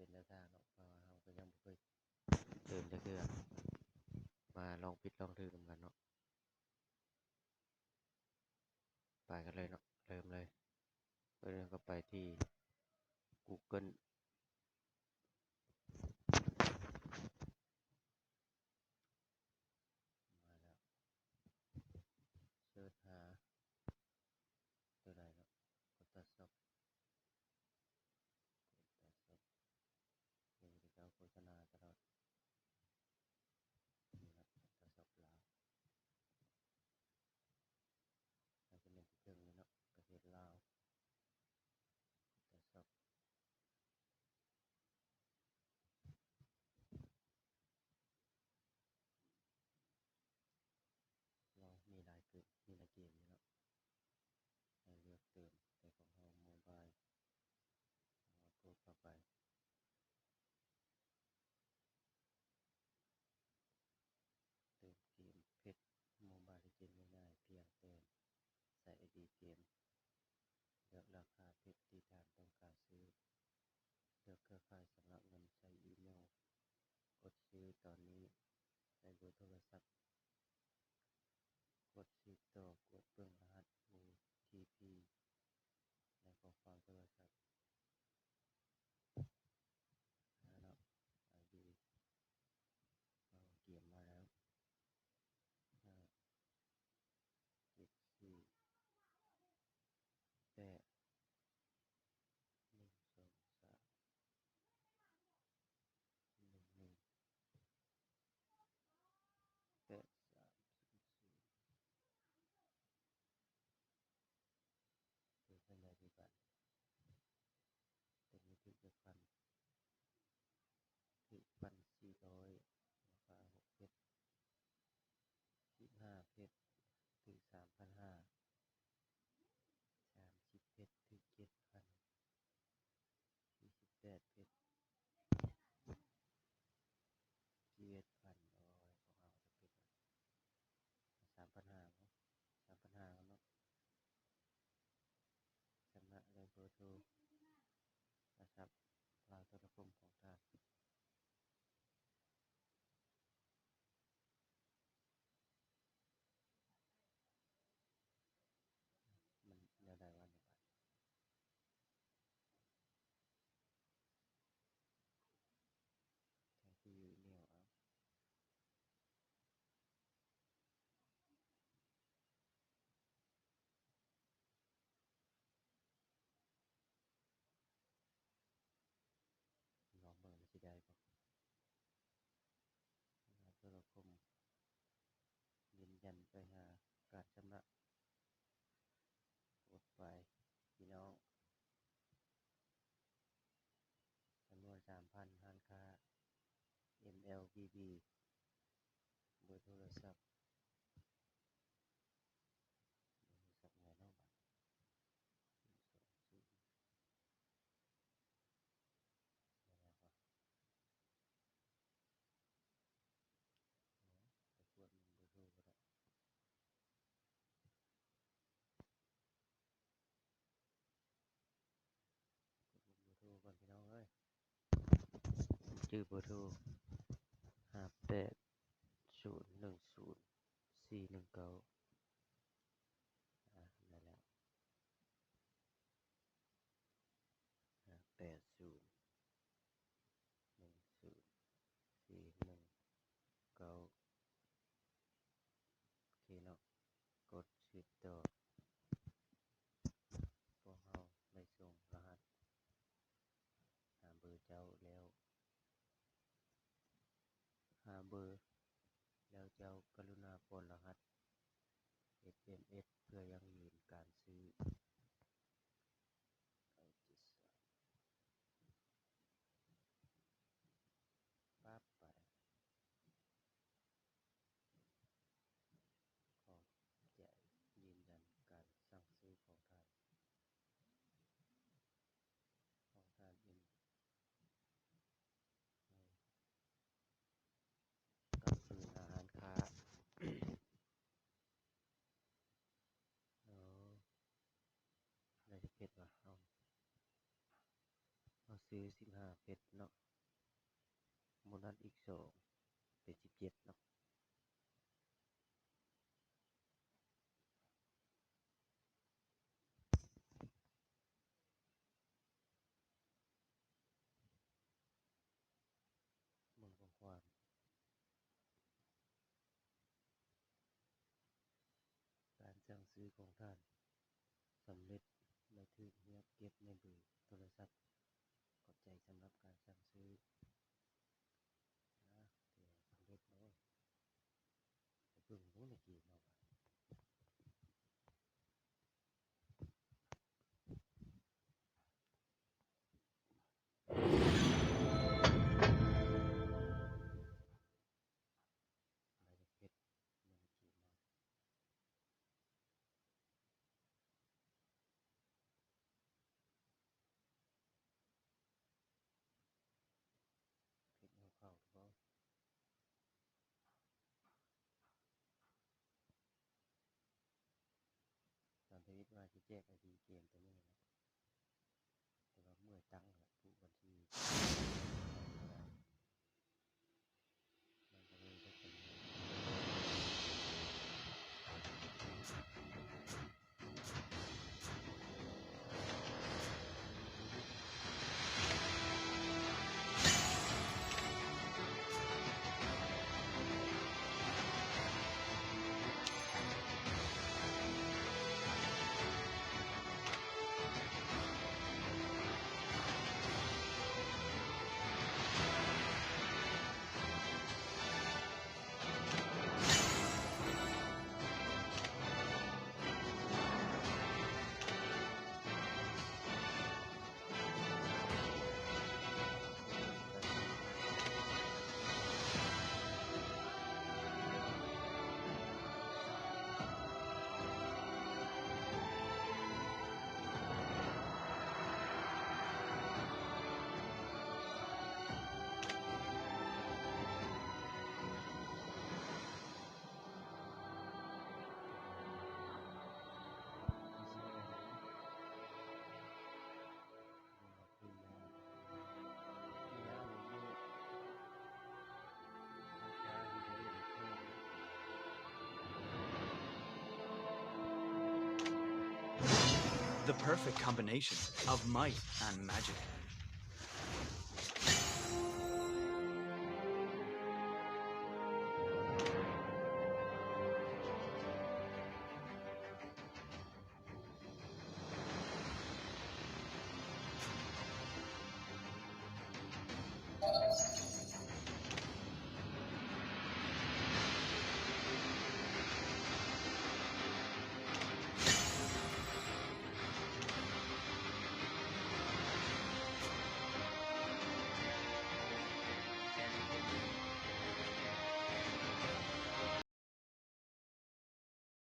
ປັນແນວທາງເນາະ ເພາະວ່າເຮົາກໍຍັງບໍ່ເຄີຍເລີ່ມຈັກເທື່ອ ມາລອງຜິດລອງຖືກນຳກັນເນາະ. ໄປກັນເລີຍເນາະ ເລີ່ມເລີຍ. ເປີດເຂົ້າໄປທີ່ Google ມາແລ້ວ ເສີດຫາຕົວໃດເນາະ Photoshop Photoshop ເຫັນເຂົາໂຄສະນາຕະຫຼອດ ນີ້ເນາະ Photoshop ລາວ ມັນຈະເປັນທີ່ເທິງນີ້ເນາະ ປະເທດລາວ Photoshop ລາວມີຫຼາຍເກີບ ມີຫຼາຍເກມຢູ່ເນາະ ໃຫ້ເລືອກເຕີມ ແຕ່ຂອງເຮົາ Mobile ເຮົາກົດເຂົ້າໄປ ເຕີມເກມເພັດ Mobile Legends ງ່າຍໆ ພຽງແຕ່ໃສ່ ໄອ ດີ ເກມ ເລືອກລາຄາເພັດທີ່ທ່ານຕ້ອງການຊື້ ເລືອກເຄືອຂ່າຍ ຊຳລະເງິນ ໃສ່ອີເມວ ກົດຊື້ຕອນນີ້ ໃສ່ເບີໂທລະສັບ ກົດສືບຕໍ່ ກວດເບິ່ງລະຫັດ ໂອ ທີ ພີ ໃນຂໍ້ຄວາມໂທລະສັບ ເອົາເນາະ ໄອ ດີ ເອົາ ກຽມມາແລ້ວ ຫ້າ ເຈັດ ສີ່ ແປດ ໜຶ່ງ ສອງ ສາມ ໜຶ່ງ ໜຶ່ງ ແປດ ສາມ ສູນ ສູນ ເປັນຈັ່ງໃດດີບາດນີ້? ໂຕນີ້ຖືກຈັກພັນ? ຖືກພັນສີ່ຮ້ອຍ ລາຄາຫົກເພັດ ສິບຫ້າເພັດ ຖືກສາມພັນຫ້າ ສາມສິບເພັດ ຖືກເຈັດພັນ ສີ່ສິບແປດເພັດ ສິບເອັດພັນ ໂອ້ຍ ຂອງເຮົາຈະເປັນສາມພັນຫ້າເນາະ ສາມພັນຫ້າເນາະ ຊຳນະໄດ້ເບີໂທລະສັບລາວໂທລະຄົມຂອງທ່ານ. ມັນແນວໃດວະນີ້ບາດ? ໃສ່ຊື່ອີເມວເອົາ ລອງເບິ່ງວ່າຊິໄດ້ບໍ່? ໂທລະຄົມ ຢືນຢັນໄປຫາການຊຳນະ ກົດໄປພີ່ນ້ອງ ຈຳນວນສາມພັນ ຮ້ານຄ້າ ເອັມແອລບີບີ ເບີໂທລະສັບ ເບີໂທລະສັບແມ່ນເນາະບາດ ສູນ ສູນ ແມ່ນຫຍັງວະ? ໄປກວດເບິ່ງເບີໂທກໍໄດ້ ກວດເບິ່ງເບີໂທກ່ອນພີ່ນ້ອງເອີຍ ຈື່ເບີໂທ ຫ້າແປດສູນໜຶ່ງສູນສີ່ໜຶ່ງເກົ້າ ອາ ໄດ້ແລ້ວ ຫ້າແປດສູນໜຶ່ງສູນສີ່ໜຶ່ງເກົ້າ ໂອເຄເນາະ ກົດສືບຕໍ່ ພວກເຮົາໄດ້ສົ່ງລະຫັດຫາເບີເຈົ້າແລ້ວ ຫາເບີ ແລ້ວເຈົ້າກະລຸນາປ້ອນລະຫັດ ເອສເອັມເອສ ເພື່ອຢັ້ງຢືນການຊື້ ປັບໄປ ຂໍໃຈຢືນຢັນການສັ່ງຊື້ຂອງທ່ານ ຂອງທ່ານເອງ ກັບຄືນອາຫານຄ້າ ໂອ້ ຊື້ສິບຫ້າເພັດເນາະ ໂບນັດອີກສອງ ເປັນສິບເຈັດເນາະ. ເບິ່ງຂໍ້ຄວາມ ການສັ່ງຊື້ຂອງທ່ານສຳເລັດ ແລະ ຖືກຮຽກເກັບໃນເບີໂທລະສັບ. ຂອບໃຈສຳລັບການສັ່ງຊື້. ອາ ຖືວ່າສຳເລັດເນາະ. ໄປເບິ່ງດູໃນເກມເຮົາວ່າ ລາຍເຮັດເງິນກີບເນາະ ເຮັດເອົາເຂົ້າບໍ່? ຕອນທະວິດວ່າຊິແຈກໄອດີເກມໂຕນີ້ແຫຼະ ແຕ່ວ່າເມື່ອຍຕັງແຫຼະ ຜູ້ບັນຊີ The perfect combination of might and magic.